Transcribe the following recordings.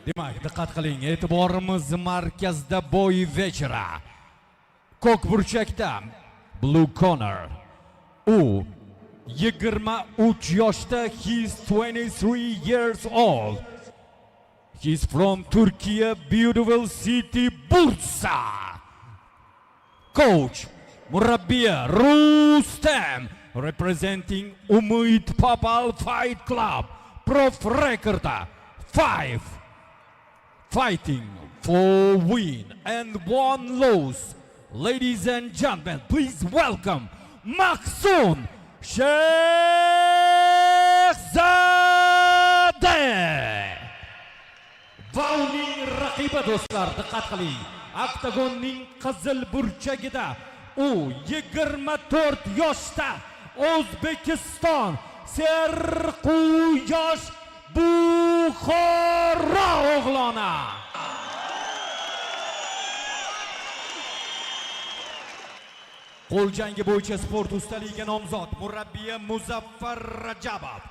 Demak, diqqat qiling, e'tiborimiz markazda бой вечера. Ko'k burchakda, Blue Corner. U 23 yoshda, he's 23 years old. He's from Turkey, beautiful city Bursa. Coach murabbiyi Rustam, representing Umid Papal Fight Club. Prof record 5 fighting, 4 win and 1 loss. Ladies and gentlemen, please welcome Mahsun Shehzade. Va uning raqibi, do'stlar, diqqat qiling. Oktagonning qizil burchagida u 24 yoshda, O'zbekiston, Serquyosh Buxoro o'g'loni. Qo'l jangi bo'yicha sport ustaligiga nomzod, murabbiyi Muzaffar Rajabov.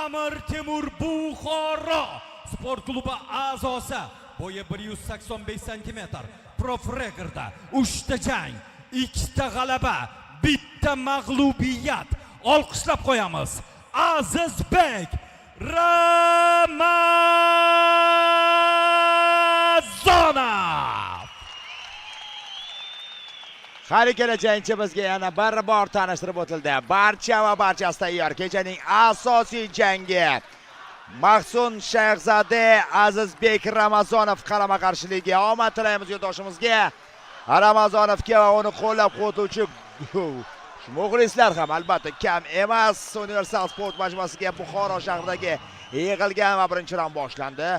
Amir Temur Buxoro sport klubi a'zosi. Bo'yi 185 santimetr. Prof rekordda 3 ta jang, 2 ta g'alaba, bitta mag'lubiyat. Olqishlab qo'yamiz. Azizbek Ramazonov. Har ikkala jangchimizga yana bir bor tanishtirib o'tildi. Barcha va barchasi tayyor. Kechaning asosiy jangi Mahsun Shayxzade Azizbek Ramazonov qarama-qarshiligi. Omad tilaymiz yurtdoshimizga. Ramazonovga va uni qo'llab-quvvatlovchi muxlislar ham albatta kam emas. Universal sport majmuasiga, Buxoro shahridagi yig'ilgan va birinchi raund boshlandi.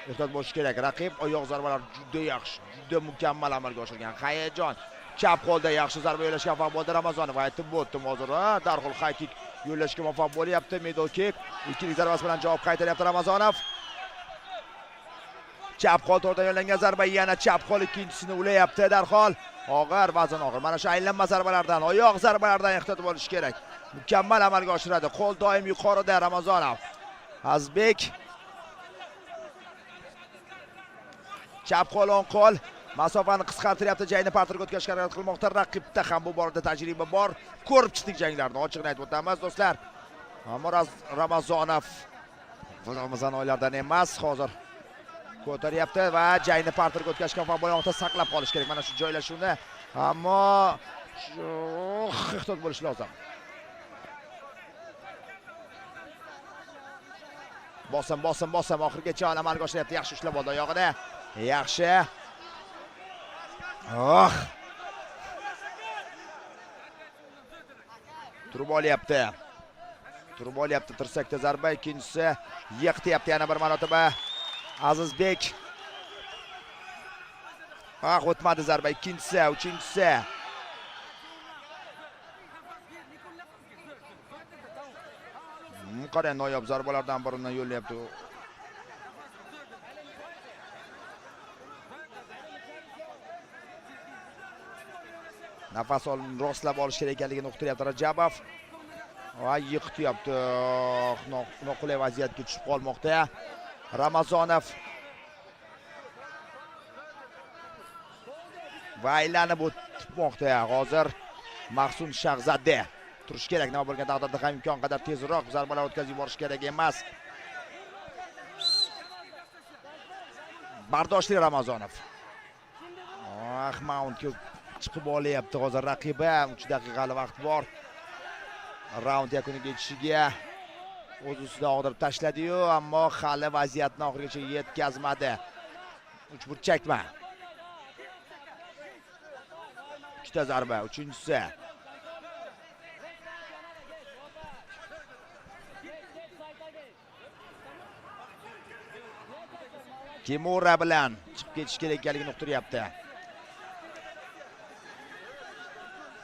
Ehtiyot bo'lish kerak. Raqib oyoq zarbalari juda yaxshi, juda mukammal amalga oshirgan. Hayajon. Chap qo'lda yaxshi zarba yo'llashga muvaffaq bo'ldi Ramazonov. Aytib o'tdim hozir, darhol high kick yo'llashga muvaffaq bo'lyapti. Middle kick, ikkilik zarbasi bilan javob qaytaryapti Ramazonov. Chap qo'l to'rdan yo'llangan zarba, yana chap qo'l ikkinchisini ulayapti darhol. Og'ir, vazn og'ir. Mana shu aylanma zarbalardan, oyoq zarbalardan ehtiyot bo'lish kerak. Mukammal amalga oshiradi. Qo'l doim yuqorida Ramazonov. Azbek chap qo'l, o'ng qo'l masofani qisqartiryapti, jangni parterga o'tkazishga harakat qilmoqda. Raqibda ham bu borada tajriba bor. Ko'rib chiqdik janglarni, ochiqni aytib o'tamiz, do'stlar. Ammo Ramazonov Ramazon oylardan emas, hozir ko'taryapti va jangni parterga o'tkazishga muvaffaq bo'lmoqda. Saqlab qolish kerak mana shu joylashuvni. Ammo ehtiyot bo'lish lozim. Bosim, bosim, bosim oxirigacha amalga oshiryapti. Yaxshi ushlab oldi oyog'ini. Yaxshi. Oh. Turib olyapti. Turib olyapti, tirsakda zarba, ikkinchisi yiqityapti yana bir marotaba. Azizbek. Ah, o'tmadi zarba, ikkinchisi, uchinchisi. Qarang, noyob zarbalardan birini yo'llayapti. Nafas rostlab olish kerak ekanligini uqtiryapti Rajabov. Va yiqityapti. Noqulay vaziyatga tushib qolmoqda Ramazonov. Va aylanib o'tmoqda hozir Mahsun Shahzade. Turish kerak, nima bo'lgan taqdirda ham imkon qadar tezroq zarbalar o'tkazib yuborish kerak emas. Bardoshli Ramazonov. Ah, mountga chiqib olyapti hozir raqibi. 3 daqiqali vaqt bor. Raund yakuniga yetishiga o'z ustida og'dirib tashladi-yu, ammo hali vaziyatni oxirigacha yetkazmadi. Uchburchakma. Ikkita zarba, uchinchisi. Kimura bilan chiqib ketish kerak ekanligini uqtiryapti.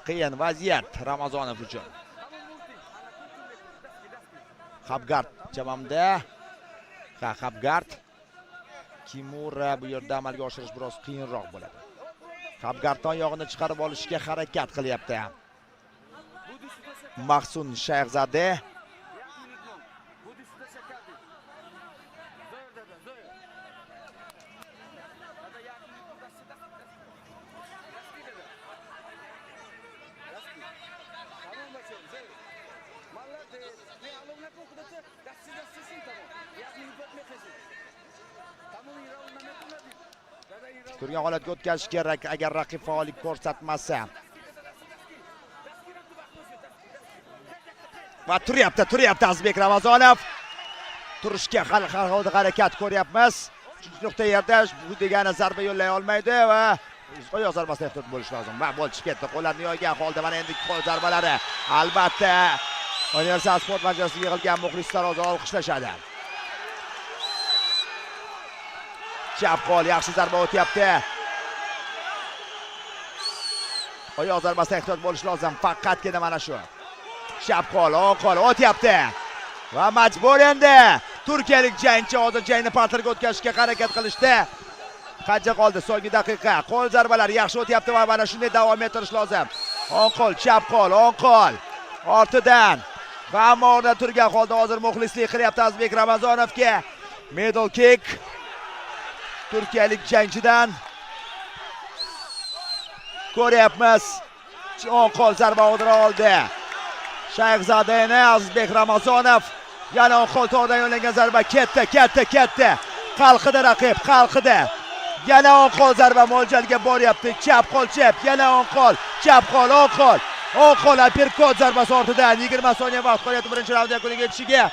Qiyin vaziyat Ramazonov uchun. Habgard chamamda. Ha, Habgard. Kimura bu yerda amalga oshirish biroz qiyinroq bo'ladi. Habgard oyog'ini chiqarib olishga harakat qilyapti. Mahsun Shayxzade. Turgan holatga o'tkazish kerak agar raqib faollik ko'rsatmasa. Va turyapti Azizbek Ramazonov. Turishga hali harakat ko'ryapmiz. Uchinchi nuqta yerda bu degani zarba yo'llay olmaydi va oyoq zarbasida ehtiyot bo'lish lozim. Va bo'l chiqib ketdi. Qo'llarni yoygan holda mana endi qo'l zarbalari. Albatta Universal sport majmuasiga yig'ilgan muxlislar hozir olqishlashadi. Chap qo'l yaxshi zarba o'tyapti. Oyoq zarbasida ehtiyot bo'lish lozim. Faqatgina mana shu. Chap qo'l, o'ng qo'l o'tyapti. Va majbur endi turkiyalik jangchi hozir jangni parterga o'tkazishga harakat qilishdi. Qancha qoldi? So'nggi daqiqa. Qo'l zarbalari yaxshi o'tyapti va mana shunday davom ettirish lozim. O'ng qo'l, chap qo'l, o'ng qo'l. Ortidan hamma o'rnida turgan holda hozir muxlislik qilyapti Azizbek Ramazonovga. Middle kick turkiyalik jangchidan ko'ryapmiz. O'ng qo'l zarba urdira oldi. Shayxzadeni Azizbek Ramazonov yana o'ng qo'l to'g'ridan yo'llangan zarba ketdi, ketdi, ketdi. Qalqidi raqib, qalqidi. Yana o'ng qo'l zarba mo'ljalga boryapti. Chap qo'l chap, yana o'ng qo'l, chap qo'l, o'ng qo'l. O'ng qo'l uppercut zarbasi ortidan 20 soniya vaqt qolyapti birinchi raund yakuniga yetishiga.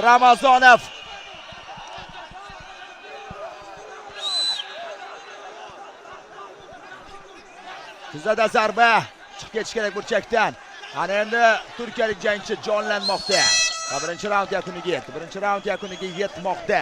Ramazonov tizada zarba, chiqib ketish kerak burchakdan. Ana endi turkiyalik jangchi jonlanmoqda. Va birinchi raund yakuniga yetdi. Birinchi raund yakuniga yetmoqda.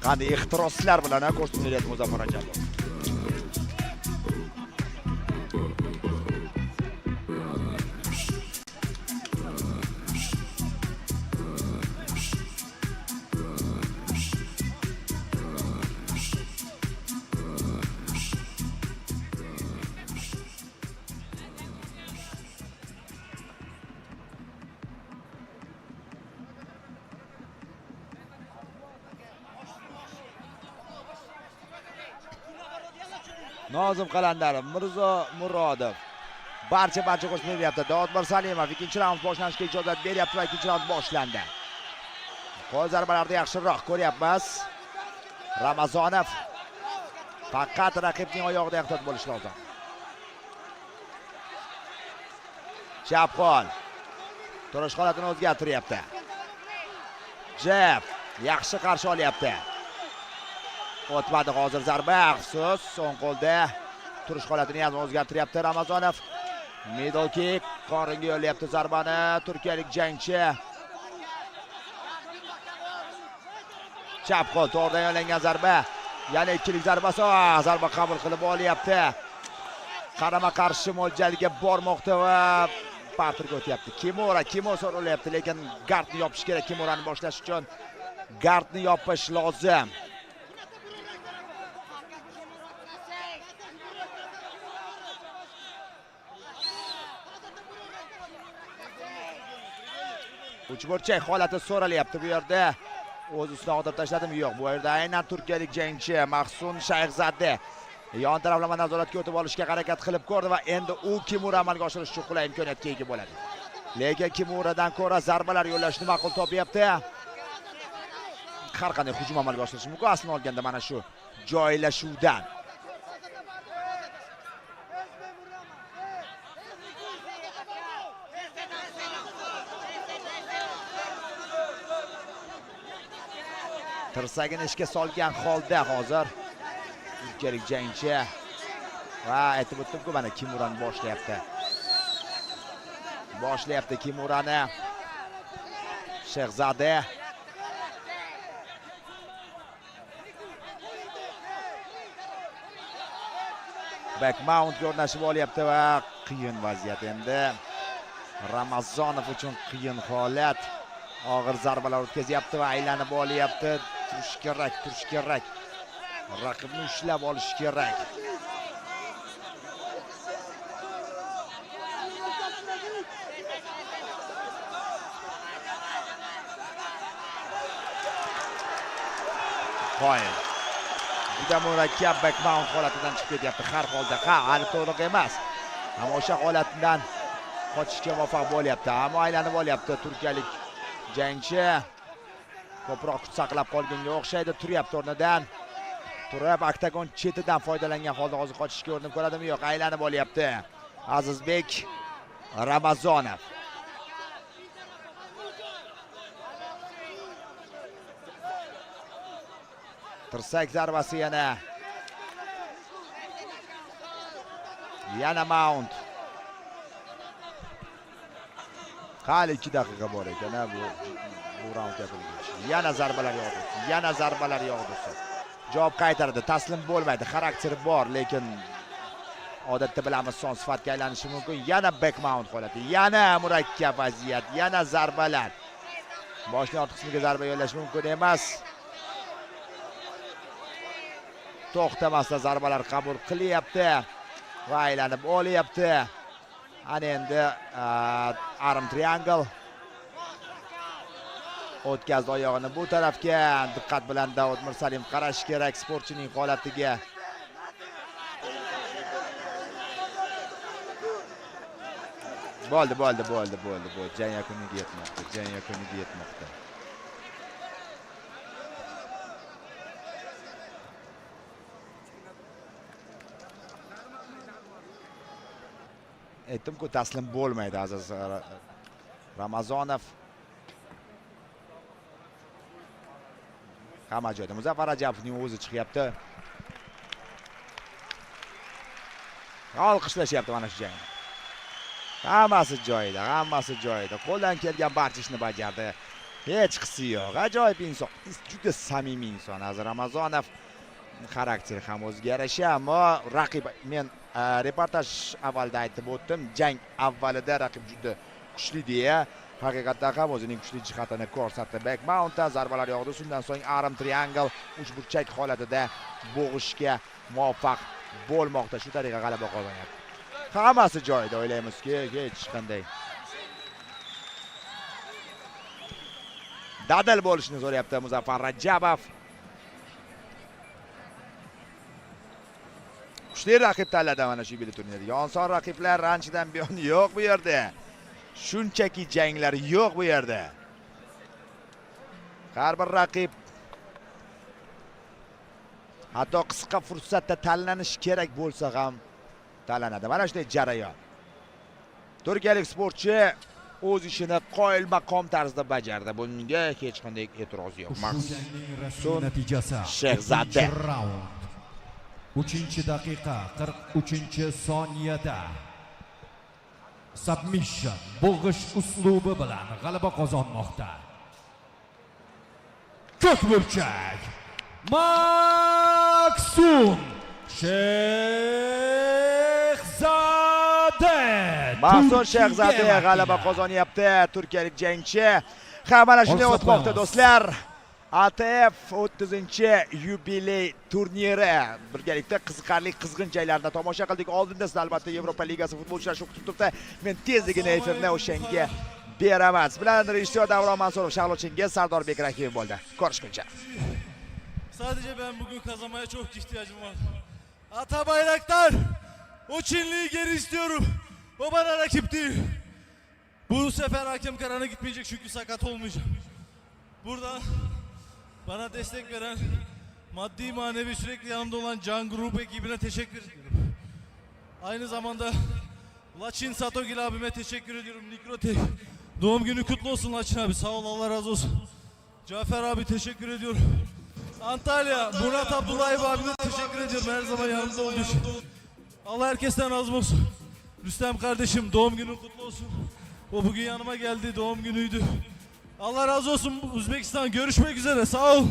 Qanday ehtiroslar bilan ko'rsatib beryapti Muzaffar Rajabov. Nozim Qalandarov, Mirzo Murodov barcha qo'shib beryapti. Dodmir Salimov ikkinchi raund boshlanishiga ijozat beryapti va ikkinchi raund boshlandi. Qo'l zarbalarni yaxshiroq ko'ryapmiz. Ramazonov faqat raqibning oyog'ida ehtiyot bo'lish lozim. Chap qo'l turish holatini o'zgartiryapti. Jab yaxshi qarshi olyapti. O'tmadi hozir zarba, afsus. O'ng qo'lda turish holatini ham o'zgartiryapti Ramazonov. Middle kick qoringa yo'llayapti zarbani turkiyalik jangchi. Chap qo'l to'g'ridan yo'llangan zarba. Yana ikkilik zarbasi, zarba qabul qilib olyapti. Qarama-qarshi mo'ljalga bormoqda va parterga o'tyapti. Kimura so'ralyapti, lekin gardni yopish kerak. Kimurani boshlash uchun gardni yopish lozim. Uchburchak holati so'ralyapti bu yerda. O'z ustidan otirib tashladimi? Yo'q. Bu yerda aynan turkiyalik jangchi Mahsun Shayxzade yon taraflama nazoratga o'tib olishga harakat qilib ko'rdi va endi u kimura amalga oshirish uchun qulay imkoniyatga ega bo'ladi. Lekin kimuradan ko'ra zarbalar yo'llashni ma'qul topyapti. Har qanday hujum amalga oshirish mumkin aslini olganda mana shu joylashuvdan. Tirsagini ishga solgan holda hozir turkiyalik jangchi va aytib o'tdim-ku, mana kimurani boshlayapti. Boshlayapti kimurani Shehzade. Back mountga o'rnashib olyapti va qiyin vaziyat endi. Ramazonov uchun qiyin holat. Og'ir zarbalar o'tkazyapti va aylanib olyapti. Turish kerak, turish kerak. Raqibni ushlab olish kerak. Qoyil. Juda murakkab back mount holatidan chiqib ketyapti har holda. Ha, hali to'liq emas. Ammo o'sha holatdan qochishga muvaffaq bo'lyapti. Ammo aylanib olyapti turkiyalik jangchi. Ko'proq kuch saqlab qolganga o'xshaydi, turyapti o'rnidan. Turib oktagon chetidan foydalangan holda hozir qochishga urinib ko'radimi? Yo'q, aylanib olyapti Azizbek Ramazonov. Tirsak zarbasi yana. Yana mount. Hali 2 daqiqa bor ekan bu raund yakunlangach. Yana zarbalar yog'di. Yana zarbalar yog'di. Javob qaytaradi, taslim bo'lmaydi. Xarakteri bor, lekin odatda bilamiz son sifatga aylanishi mumkin. Yana back mount holati, yana murakkab vaziyat, yana zarbalar. Boshning ort qismiga zarba yo'llash mumkin emas. To'xtamasdan zarbalar qabul qilyapti va aylanib olyapti. Ana endi arm triangle o'tkazdi oyog'ini bu tarafga. Diqqat bilan Davud Mirsalim qarash kerak sportchining holatiga. Bo'ldi, bo'ldi, bo'ldi, bo'ldi, bo'ldi. Jang yakuniga yetmoqda, jang yakuniga yetmoqda. Aytdim-ku, taslim bo'lmaydi Aziz Ramazonov. Hamma joyda Muzaffar Rajabovning o'zi chiqyapti. Olqishlashyapti mana shu jangni. Hammasi joyida, hammasi joyida. Qo'ldan kelgan barcha ishni bajardi. Hech qisi yo'q. Ajoyib inson, juda samimiy inson Aziz Ramazonov. Xarakteri ham o'ziga yarasha, ammo raqib, men reportaj avvalida aytib o'tdim, jang avvalida raqib juda kuchli deya, haqiqatdan ham o'zining kuchli jihatini ko'rsatdi. Back mountdan zarbalar yog'di, shundan so'ng arm triangle uchburchak holatida bo'g'ishga muvaffaq bo'lmoqda. Shu tariqa g'alaba qozonyapti. Hammasi joyida, o'ylaymizki, hech qanday dadil bo'lishni so'rayapti Muzaffar Rajabov. Kuchli raqib tanladi mana shu yubiley turnirida. Oson raqiblar anchadan buyon yo'q bu yerda. Shunchaki janglar yo'q bu yerda. Har bir raqib hatto qisqa fursatda tanlanish kerak bo'lsa ham tanlanadi. Mana shunday jarayon. Turkiyalik sportchi o'z ishini qoyil maqom tarzida bajardi. Bunga hech qanday e'tiroz yo'q. Maqsud natijasi Shehzade. Raund 3-daqiqa 43-soniyada submission bo'g'ish uslubi bilan g'alaba qozonmoqda. Ko'k burchak Maqsud Shehzade. Maqsud Shehzade g'alaba qozonyapti turkiyalik jangchi. Ha, mana shunday o'tmoqda do'stlar. ATF 30-yubiley turniri. Birgalikda qiziqarli qizg'in janglarni tomosha qildik. Oldinda sizni albatta Yevropa Ligasi futbol uchrashuvi kutib turibdi. Men tezligini efirni o'shanga beraman. Siz bilan rejissyor Davron Mansurov, Shahlo Chingiz, Sardorbek Rahimov bo'ldi. Ko'rishguncha. Sadece ben bugün kazanmaya çok ihtiyacım var. Ata Bayraktar, o Çinli'yi geri istiyorum. O bana rakip değil. Bu sefer hakem kararına gitmeyecek çünkü sakat olmayacağım. Burada bana destek veren, maddi manevi sürekli yanımda olan Can Grup ekibine teşekkür ediyorum. Aynı zamanda Laçin Satogil abime teşekkür ediyorum. Nikrotek. Doğum günü kutlu olsun Laçin abi. Sağ ol, Allah razı olsun. Cafer abi teşekkür ediyorum. Antalya, Murat Abdullayev abime teşekkür ediyorum. Her zaman yanımda olduğu için. Allah herkesten razı olsun. Rüstem kardeşim doğum günün kutlu olsun. O bugün yanıma geldi. Doğum günüydü. Allah razı olsun Uzbekistan. Görüşmek üzere. Sağ ol.